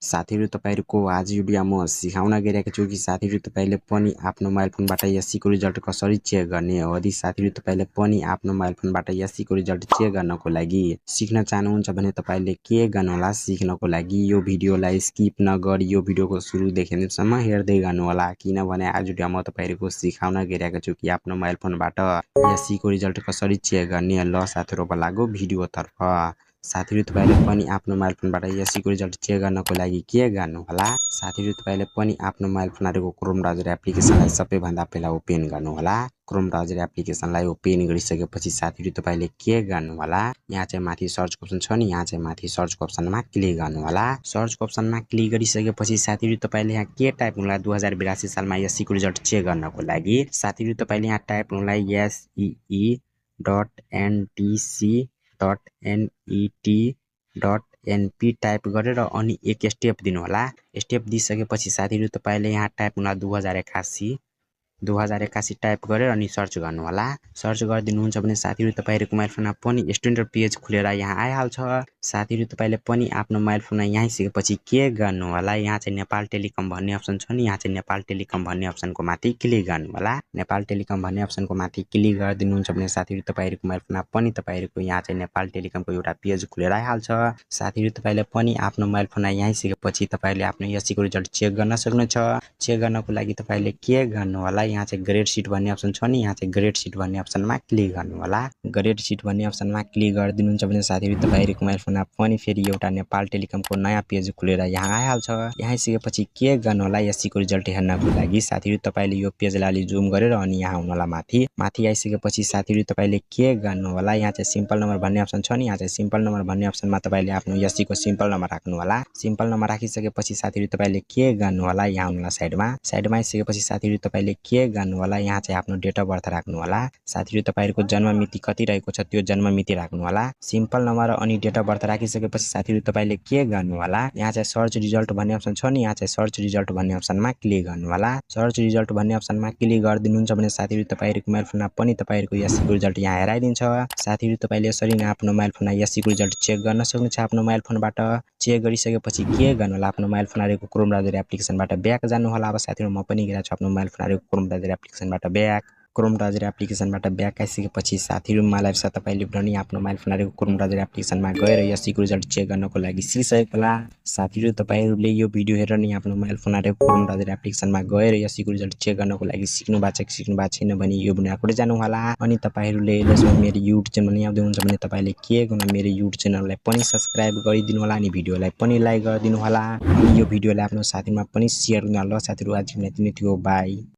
साथीहरु तपाईहरुको आज भिडियोमा म सिकाउन गइरहेको छु कि साथीहरु तपाईले पनि आफ्नो मोबाइल फोनबाट एससीको रिजल्ट कसरी चेक गर्ने हो। यदि साथीहरु तपाईले पनि आफ्नो मोबाइल फोनबाट एससीको रिजल्ट चेक गर्नको लागि सिक्न चाहनुहुन्छ भने तपाईले के गर्नु होला, सिक्नको लागि यो भिडियोलाई स्किप नगरी यो भिडियोको सुरुदेखि अन्तिमसम्म हेर्दै गर्नु होला, किनभने आज भिडियोमा म तपाईहरुको सिकाउन गइरहेको छु कि आफ्नो मोबाइल फोनबाट एससीको रिजल्ट कसरी चेक गर्ने। ल साथीहरु लागौ भिडियोतर्फ। साथीहरु तपाईले पनि आफ्नो मोबाइल फोनबाट एससीको रिजल्ट चेक गर्नको लागि के गर्नु होला, साथीहरु तपाईले पनि आफ्नो मोबाइल फोनको क्रोम ब्राउजर एप्लिकेसनलाई सबैभन्दा पहिला ओपन गर्नु होला। क्रोम ब्राउजर एप्लिकेसनलाई ओपन गरिसकेपछि साथीहरु तपाईले के गर्नु होला, यहाँ चाहिँ माथि सर्च अप्सन छ नि, यहाँ चाहिँ माथि सर्च अप्सनमा क्लिक गर्नु होला। सर्च अप्सनमा क्लिक गरिसकेपछि साथीहरु तपाईले यहाँ के टाइप गर्नु होला, 2082 सालमा एससीको रिजल्ट चेक गर्नको लागि साथीहरु तपाईले यहाँ टाइप गर्नु होला SEE.NTC.NET.NP टाइप गरेर अनि एक स्टेप दिनु होला। स्टेप दिइसकेपछि साथीहरु तपाईले यहाँ टाइप गर्नु होला 2081 टाइप गरेर अनि सर्च गर्नु होला। सर्च गरिदिनुहुन्छ भने साथीहरु तपाईहरुको मोबाइल फोनमा पनि स्ट्यान्डर्ड पेज खुलेर यहाँ आइहाल्छ। साथीहरु तपाईले पनि आफ्नो मोबाइल फोनमा यहाँ आइसकेपछि के गर्नु होला, यहाँ चाहिँ नेपाल टेलिकम भन्ने अप्सन छ नि, यहाँ चाहिँ नेपाल टेलिकम भन्ने अप्सनको माथि क्लिक गर्नु होला। नेपाल टेलिकम भन्ने अप्सनको माथि क्लिक गरिदिनुहुन्छ भने साथीहरु तपाईहरुको मोबाइल फोनमा पनि तपाईहरुको यहाँ चाहिँ नेपाल टेलिकमको एउटा पेज खुलेर आइहाल्छ। साथीहरु तपाईले पनि आफ्नो मोबाइल फोनमा यहाँ आइसकेपछि तपाईले आफ्नो एससीको रिजल्ट चेक गर्न सक्नुहुन्छ। चेक गर्नको लागि तपाईले के गर्नु होला, यहाँ चाहिँ ग्रेड सिट भन्ने अप्सन छ नि, यहाँ चाहिँ ग्रेड सिट भन्ने अप्सनमा क्लिक गर्नु होला। ग्रेड सिट भन्ने अप्सनमा क्लिक गरिदिनुहुन्छ भने साथीहरु तपाईहरुको मोबाइल फोनमा पनि फेरि एउटा नेपाल टेलिकमको नयाँ पेज खुलेर यहाँ आइहाल्छ। यहाँ आइसकेपछि के गर्नु होला, एससीको रिजल्ट हेर्नको लागि साथीहरु तपाईले यो पेजलाई अलि जुम गरेर अनि यहाँ आउनु होला माथि। माथि आइसकेपछि साथीहरु तपाईले के गर्नु होला, यहाँ चाहिँ सिम्पल नम्बर भन्ने अप्सन छ नि, यहाँ चाहिँ सिम्पल नम्बर भन्ने अप्सनमा तपाईले आफ्नो एससीको सिम्पल नम्बर राख्नु होला। सिम्पल नम्बर राखिसकेपछि साथीहरु तपाईले के गर्नु होला, यहाँ आउनु होला साइडमा आइसकेपछि साथीहरु तपाईले के गर्नु होला, यहाँ चाहिँ आफ्नो डेट अफ बर्थ राख्नु होला। साथीहरु तपाईहरुको जन्म मिति कति रहेको छ त्यो जन्म मिति राख्नु होला। सिम्पल नम्बर अनि डेट अफ बर्थ राखिसकेपछि साथीहरु तपाईले के गर्नु होला, यहाँ चाहिँ सर्च रिजल्ट भन्ने अप्सन छ नि, यहाँ चाहिँ सर्च रिजल्ट भन्ने अप्सनमा क्लिक गर्नु होला। सर्च रिजल्ट भन्ने अप्सनमा क्लिक गरिदिनुहुन्छ भने साथीहरु तपाईहरुको मोबाइल फोनमा पनि तपाईहरुको एससीको रिजल्ट यहाँ हेराइदिन्छ। साथीहरु तपाईले यसरी नै आफ्नो मोबाइल फोनमा एससीको रिजल्ट चेक गर्न सक्नुहुन्छ। आफ्नो मोबाइल फोनबाट चेक गरिसकेपछि के गर्नु होला, आफ्नो मोबाइल फोनको क्रोम ब्राउजर एप्लिकेसनबाट ब्याक जानु होला। अब साथीहरु म पनि गइरहेको छु आफ्नो मोबाइल फोनको क्रोम ब्राउजर एप्लिकेसनबाट ब्याक। क्रोम ब्राउजर एप्लिकेसनबाट ब्याक आइसकेपछि साथीहरु मलाई तपाईले पनि आफ्नो मोबाइल फोनको क्रोम ब्राउजर एप्लिकेसनमा गएर एससीको रिजल्ट चेक गर्नको लागि सिकिसकेको होला। साथीहरु तपाईहरुले यो भिडियो हेरेर नि आफ्नो मोबाइल फोनको क्रोम ब्राउजर एप्लिकेसनमा गएर एससीको रिजल्ट चेक गर्नको लागि सिक्नु भएको छैन भने यो भिडियोबाट जानु होला। अनि तपाईहरुले यसमा मेरो युट्युब च्यानल हेर्दै हुनुहुन्छ भने तपाईले के गर्नु, मेरो युट्युब च्यानललाई पनि सब्स्क्राइब गरिदिनु होला अनि भिडियोलाई पनि लाइक गरिदिनु होला। अनि यो भिडियोलाई आफ्नो साथीमा पनि शेयर गर्नु होला। साथीहरु आज यति नै थियो, बाइ।